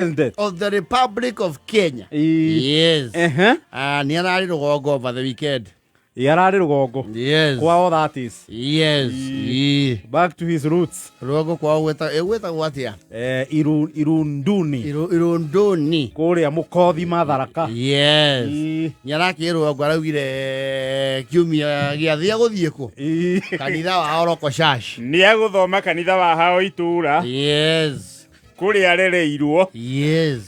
President of the Republic of Kenya. Ii. Yes. Ehe. Ah, nĩ ararĩ rũgongo over the weekend. Ĩ, ararĩ rũgongo. Yes. Kwao that is. Yes. Ii. Back to his roots. Rũgongo kwao gwĩtagwo atĩa? Eh, Irunduni. Irunduni. Kũrĩa Mũkothi Matharaka. Yes. Ii. Nĩ arakĩrĩ rũgongo araugire kiumia gĩathĩ agũthiĩ kũ? Ii. Kanitha wa Oroko Church. Nĩ agũthoma kanitha wa hao itũra Yes. kũrĩa arereirwo. Yes.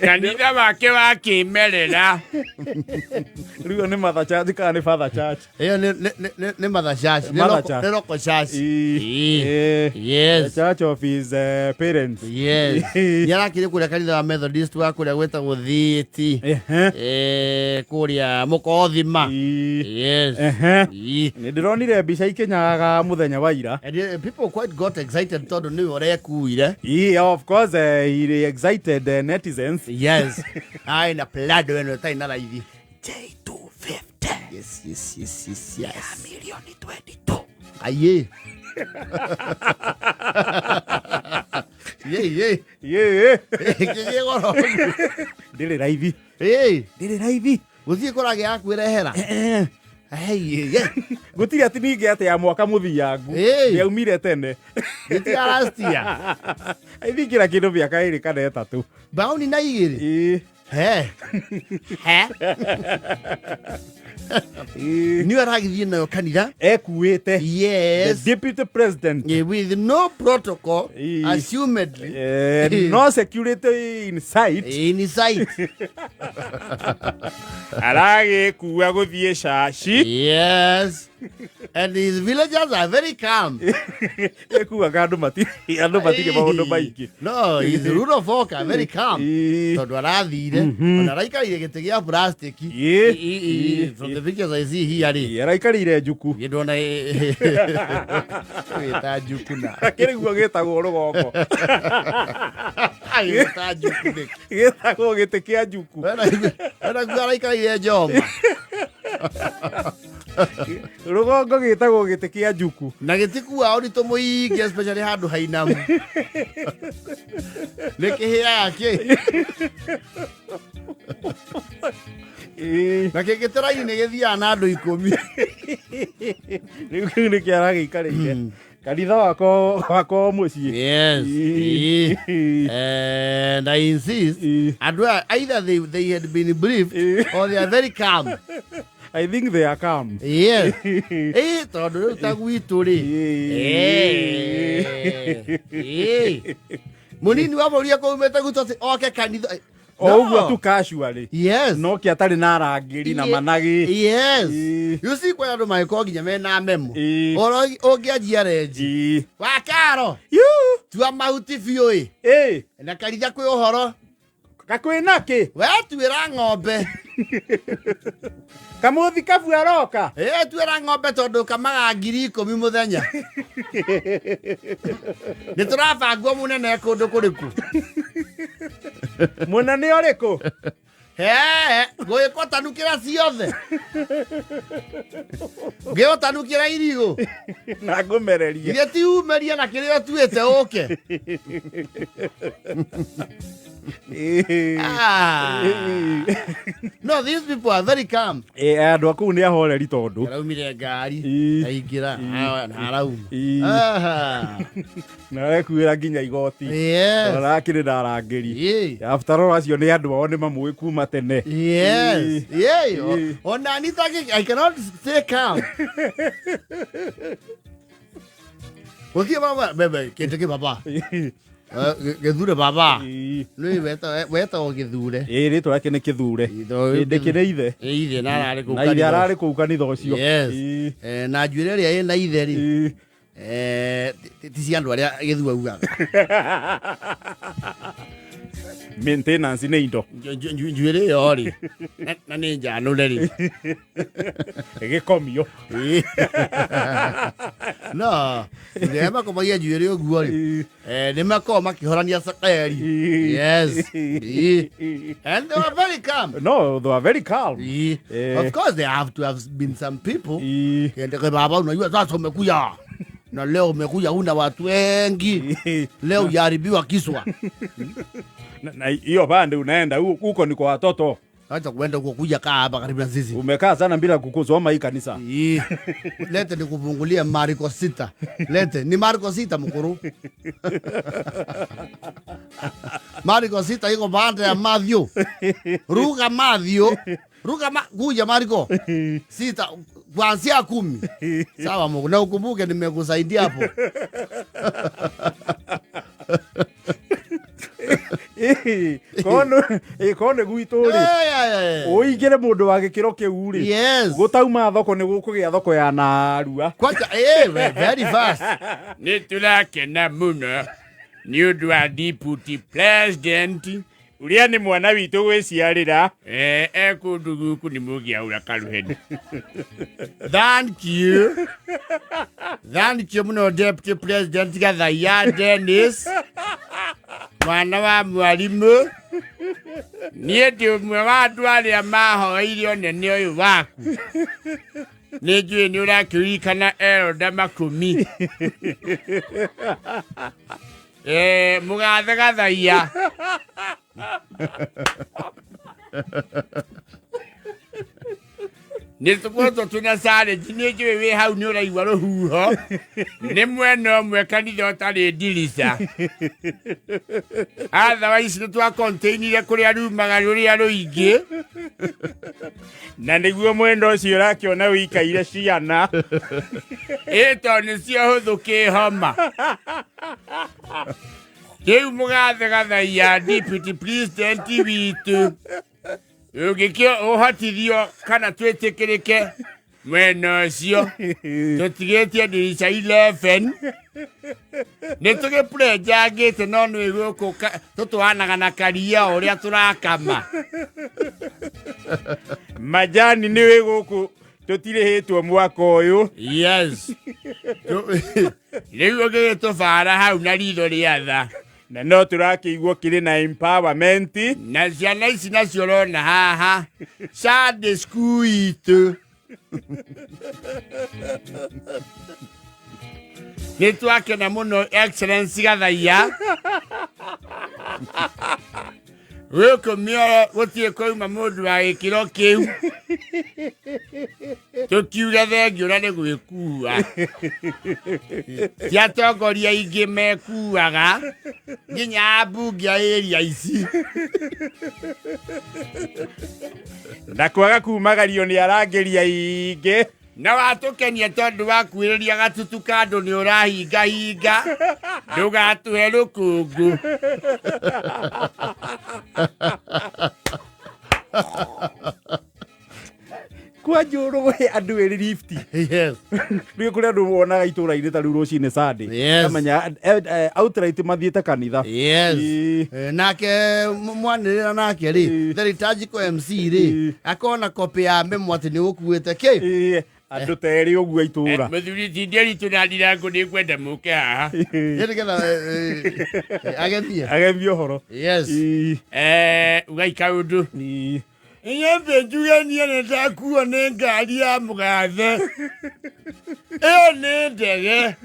Kanitha wake wa kĩmerera. Rĩu nĩ Mother Church kana nĩ Father Church? Ĩyo nĩ Mother Church. Nĩ Mother Church. Nĩ Local Church. Ii. Ii. Eh, the Yes. Church of his parents. Yes. Nĩ arakĩrĩ kũrĩa kanitha wa Methodist wa kũrĩa gwĩtagwo Thĩti. Ehe. Eh, kũrĩa Mũkothima. Ii. Yes. Ehe. Ii. Nĩ ndĩronire mbica ikinyaga mũthenya wa ira. And people quite got excited tondũ nĩwe ũrekuire. Ii, of course, he excited netizens. Yes. Ai na Prado ĩno ĩtarĩ na raithi. J250. Yes, yes, yes, yes, yes. Ya milioni 22. Aye. Ye, ye. Ye, Kĩgĩe goro. ndĩrĩ raithi. Ĩ, Ndĩrĩ raithi. gũthiĩ kũragĩa ya kwĩrehera. Hey, ye. Gũtirĩ atĩ ningĩ atĩ ya mwaka mũthiangu. Ĩ. Ndĩaumire tene. Gĩti ya last year. I think ĩna kĩndũ mĩaka ĩrĩ kana ĩtatũ. Baũni na igĩrĩ. Ĩ. He. He. Ĩ. Nĩwe aragĩthiĩ nayo kanitha. Ekuĩte. The Yes. deputy president. Yeah, with no protocol, Ĩ. assumedly. Eh, no security in sight. In sight. Aragĩkua gũthiĩ caci. Yes. And his villagers are very calm. Ekuaga andũ matirĩ andũ matirĩ maũndũ maingĩ. No, his rural folk are very calm. Ĩ. Tondũ arathire, ona araikarire gĩtĩ gĩa plastic. Ĩ. From the pictures I see here rĩ. Ĩ, araikarĩire njuku. Niĩ ndona wĩta njuku na. Kĩrĩ guo gĩtagwo rũgongo. Wĩta njuku nĩkĩ? Gĩtagwo gĩtĩ kĩa njuku. Wena guo araikarire njoma. Rũgongo gĩtagwo gĩtĩ kĩa njuku. Na gĩtikuaga ũritũ mũingĩ especially handũ hainamu. Nĩ kĩhĩaga kĩ. Ĩ. Na kĩngĩte raini nĩ gĩthiaga na andũ 10. Rĩu kĩu nĩkĩo aragĩikarĩire. Kanitha wakwa mũciĩ. Yes. Ĩ. And I insist, Ĩ. andũ aya either they had been briefed Ĩ. or they are very calm. I think they are calm. Yes. Ĩ tondũ rĩu ta gwitũ rĩ. Ĩ. Ĩ. Mũnini wa bũrũri akũumĩte gwitũ atĩ oke kanitha. O ũguo tu casually. Yes. No kĩ atarĩ na arangĩri na managĩ. Yes. Ĩ. You see kwĩ andũ mangĩkorwo nginya mena memo. Ĩ. Oro ũngĩanjia renji. Ĩ. Wa karo. Yu. Tua mahuti biũ ĩ. Ĩ. Na kanitha kwĩ ũhoro. Kakwĩna kĩ? We tuĩra ng'ombe. Kamũthi kabu aroka. Ĩ tuĩra ng'ombe tondũ kamaga 10,000 mũthenya. Nĩ tũrabangwo mũnene kũndũ kũrĩkũ. Mũnene ũrĩkũ? He, ngũgĩkwo tanukĩra ciothe. Ngĩũtanukĩra irigũ. Na ngũmererie. Githĩ ti umerie na kĩrĩa ũtuĩte ũke. Ĩ. Ah. No, these people are very calm. Ĩ, andũ a kũu nĩ ahoreri tondũ. Araumire ngari, Ĩ. aingĩra, na arauma. Ĩ. Aha. Na arekuĩra nginya igoti. Yes. Arakĩrĩ na arangĩri. Ĩ. After all acio nĩ andũ ao nĩ mamũĩ kuma tene. Yes. Ĩ. Yeah. Ĩ. Ona nitaki I cannot stay calm. Gũthiĩ baba, bebe, kĩndũ kĩ baba. Ĩ. Gĩthure baba. Ĩ. Nĩ wetagwo gĩthure. Ĩ, rĩtwa rĩake nĩ Kĩthure. Ĩ, Ndĩkĩrĩ ithe. Ĩ, ithe na ararĩ kũu Na ithe kanitha ararĩ kũu kanitha ũcio. Yes. Ĩ. Eh, na njuĩrĩ ĩrĩa ĩna ithe rĩ Ĩ. eh, ti cia andũ arĩa gĩthu augaga. Maintenance nĩ indo. Njuĩrĩ ĩyo rĩ na nĩ njanũre rĩ. Gĩkomio. Ĩ. No, rĩrĩa makomagia njuĩrĩ ũguo rĩ Ĩ. eh, nĩ makoragwo makĩhorania cakeri. Ĩ. Yes. Ĩ. And they were very calm. No, they are very calm. Ĩ. Eh. Of course there have to have been some people. Ĩ. Kende baba unajua sasa umekuja. Na leo umekuja una watu wengi. Leo hujaharibiwa kiswa. Na hiyo pande unaenda huko ni kwa watoto. Acha kuenda huko, kuja kaa hapa karibu na sisi. Umekaa sana bila kukusoma hii kanisa. Ii. Lete nikufungulie Marko 6. Lete ni Marko 6 mkuru. Marko 6 iko baada ya Matthew. Ruka Matthew. Ruka kuja Marko 6 kuanzia 10. Sawa Mungu, na ukumbuke nimekusaidia hapo. Kono gwitũ rĩ, ũingĩre mũndũ wa gĩkĩro kĩu rĩ, Yes. gũtauma thoko nĩ gũkũgĩa thoko ya narua. Kwanza, very fast. Nĩ tũrakena mũno nĩ ũndũ wa deputy president Uria nĩ mwana witũ gwĩciarĩra. E kũndũ gũkũ nĩ mũgĩaũra karuheni. Thank you. Thank you mũno deputy president Gathaiya Dennis. Mwana wa mwarimu. Niĩ ndĩ ũmwe wa andũ arĩa mahoeire ũnene ũyũ waku. Nĩ njũĩ nĩ ũrakĩririkana Elda Makũmi. Mũgathe Gathaiya. Nĩ tũkoretwo twĩna challenge, nĩ njũĩ wĩ hau nĩ ũraigua rũhuho. Nĩ mwena ũmwe kanitha ũtarĩ ndirica. Otherwise nĩ twacontainire kũrĩa rumaga rũrĩa rũingĩ. Na nĩguo mwena ũcio ũrakĩona ũikaire ciana. Ĩ tondũ nĩcio hũthũ kĩhoma. Rĩu mũgathe Gathaiya deputy president witũ, ũngĩkĩo ũhotithio kana twĩtĩkĩrĩke mwena ũcio, tũtigĩtie ndirica 11. Nĩ tũgĩprenjangĩte no nĩ gũkũ tũtwaranaga na karia o ũrĩa tũrakama. Majani nĩ wĩ gũkũ tũtirĩhĩtwo mwaka ũyũ. Yes. Rĩu ũngĩgĩtũbara hau na ritho rĩa tha. Na no tũrakĩigua kĩrĩ na empowerment. Na ciana ici nacio ũrona haha, Sunday school itũ. Nĩ twakena mũno Excellency Gathaiya. Gũkũ mĩoro gũtirĩ kwauma mũndũ wa gĩkĩro kĩu. Tũkiuge thengiũ na nĩ gwĩkua. Ti atongoria aingĩ mekuaga nginya ambunge a area ici. Na kwaga kumagario nĩ arangĩri aingĩ. Na watũkenia tondũ wakuĩrĩria gatutu ka andũ nĩ ũrahingahinga, ndũgatũhe rũkũngũ. Kwa njũrũ gwĩ andũ ĩrĩ lift. Yes. Rĩu kũrĩ andũ wonaga itũra-inĩ ta rĩu rũcinĩ Sunday. Yes. Kamenya, outright mathiĩte kanitha. Yes. Ĩ. Nake mwanĩrĩra nake rĩ, the liturgical MC rĩ, akona copy ya memo atĩ nĩ ũkuĩte kĩ. Andũ ta erĩ ũguo itũra. Mũthuri ti Nderitu na Ndirango nĩ ngwenda mũke haha. Ĩ nĩgetha, agethie. Agethie ũhoro. Yes. Ugai kaũndũ. Inyambe njuge niĩ nĩ ndakuo nĩ ngari ya mũgathe. Ĩyo nĩ ndege.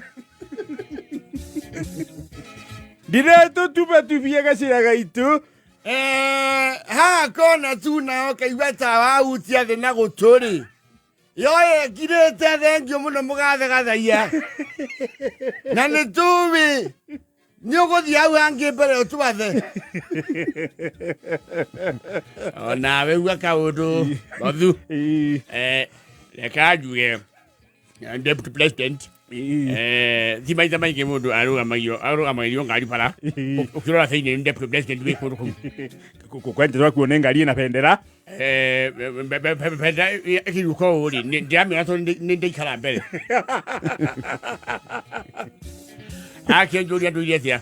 Ndiretũtubatubie gacĩra gaitũ. Haha kona tu nao kaigua ta wahutia thĩ na gũtũ rĩ. Yoe ngirĩte thengio mũno mũgathe Gathaiya. Na nĩ tũĩ nĩ ũgũthiĩ hau hangĩ mbere ũtwathe. Onawe uga kaũndũ Mothu. Reka njuge deputy president. Ti maita maingĩ mũndũ arũgamagĩrio ngari bara. Ũkĩrora thĩinĩ nĩ deputy president wĩ kũndũ kũu. Kwanja twakuo nĩ ngari ĩna bendera. Bendera ĩkĩriũka ũũ rĩ, ndĩramĩona tondũ nĩ ndaikara mbere. Akĩnjũria ndũire atĩa.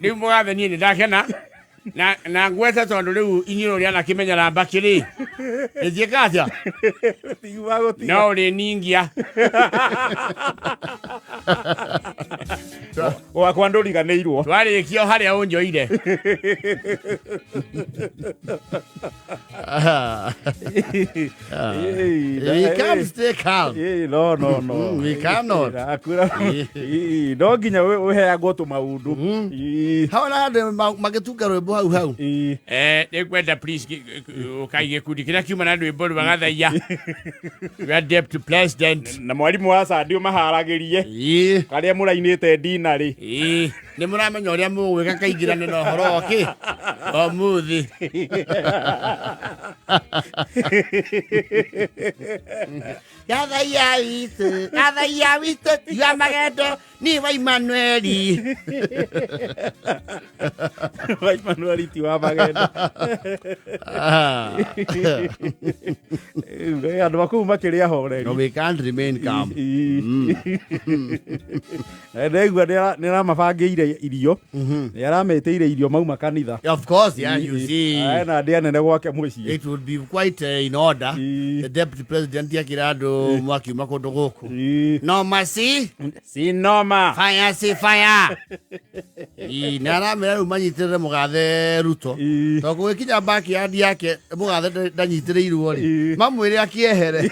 Rĩu mũgathe niĩ nĩ ndakena. Na ngwete tondũ rĩu inyuĩ ũrĩa anakĩmenyera mbakĩ rĩ. Rĩtiĩka atĩa? Tigua gũtiga. No ũrĩningia. Gwakwa ndũriganĩirwo. Twarĩkia o harĩa ũnjoire. We can't stay calm. Ĩĩ, no no no. We cannot. Akwĩra Ĩĩ, no nginya ũheagwo tũmaũndũ. Ĩĩ, Hau na andũ magĩtunga rwĩmbo hau hau. ĩĩ. Nĩngwenda please ũkai gĩkundi kĩrĩa kiuma na rwĩmbo rwa gathaia rwa deputy president. Na mwarimũ wa Sandi ũmaharagĩrie Ĩĩ. karĩa mũrainĩte ndina rĩ. Ĩĩ. Nĩ mũramenya ũrĩa mũgwĩka kaingĩrane na ũhoro wa kĩ ũmũthĩ. Gathaia witũ, gathaia witũ, tiga magendo, ni wa Emmanueli. Wa Emmanuel ti wa magendo. Ĩĩ, andũ a kũu makĩrĩ ahoreri. No, we can't remain calm. Ndaigua nĩ aramabangĩire irio, nĩ arametĩire irio mauma kanitha. Of course, yeah, you see. Na ndĩ anene gwake mũciĩ. It would be quite in order. Ĩĩ. The deputy president akĩra andũ mwakiuma kũndũ gũkũ. Ĩĩ. No mercy, Sinoma. fire si fire. Ĩĩ, nĩ aramera rĩu manyitĩrĩre mũgathe Ruto. Ĩĩ. Tondũ gũgĩkinya backyard yake mũgathe ndanyitĩrĩirwo rĩ, Ĩĩ. mamwĩre akĩehere.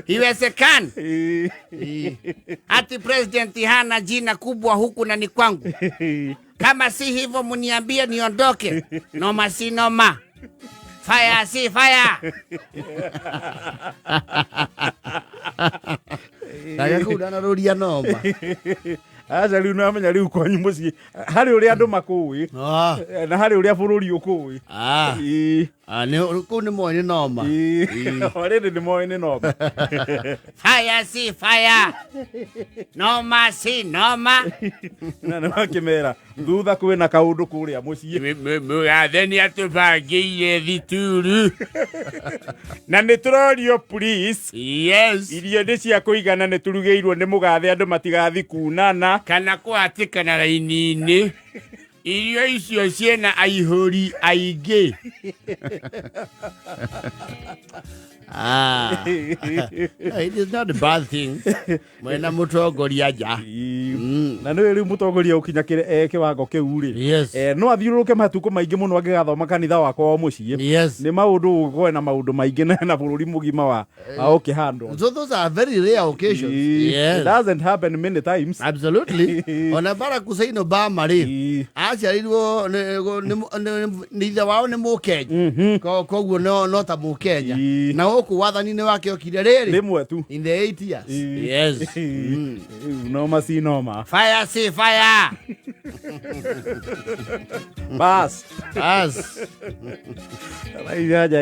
Iwezekani. Ĩĩ. Ati president hana jina kubwa huku na ni kwangu. Kama si hivyo muniambie niondoke. Noma si noma. Fire si fire. Ndagä kuu ndanarũria noma. Aca rĩu nĩwamenya rĩu kwanyu mũciĩ harĩ ũrĩa andũ makũĩ na harĩ ũrĩa bũrũri ũkũĩ. Ĩĩ. Kũu nĩ moĩ nĩ noma. Ĩĩ. Already nĩ moĩ nĩ noma. Fire si fire. Noma si noma. Na nĩ makĩmera thutha kwĩna kaũndũ kũrĩa mũciĩ. Mũgathe nĩ atũbangĩire thituru. Na nĩ tũrorio please. Yes. Irio nĩ cia kũigana nĩ tũrugĩirwo nĩ mũgathe andũ matigathi kunana. Kana kũhatĩkana raini-inĩ. Irio icio ciĩna aihũri aingĩ. It is not a bad thing. Mwena mũtongoria nja. Ĩĩ. Na nĩwe rĩu mũtongoria ũkinya kĩwango kĩu rĩ. Yes. No athiũrũrũke matukũ maingĩ mũno angĩgathoma kanitha wakwa wa mũciĩ. Yes. Nĩ maũndũ gũkorwo na maũndũ maingĩ na bũrũri mũgima wa ũkĩhandwo. So those are very rare occasions. Ĩĩ. It Yes. doesn't happen many times. Absolutely. Ona Barack Hussein Obama rĩ, Ĩĩ. aciarirwo nĩ ithe wao nĩ Mũkenya. Koguo no ta Mũkenya. Ĩĩ. Na gũkũ wathani-inĩ wake okire rĩrĩ Rĩmwe tu. in the 8 years. Ĩĩ. Yes. Ĩĩ. Noma si noma. Fire si fire. Bas. As. Ijaja.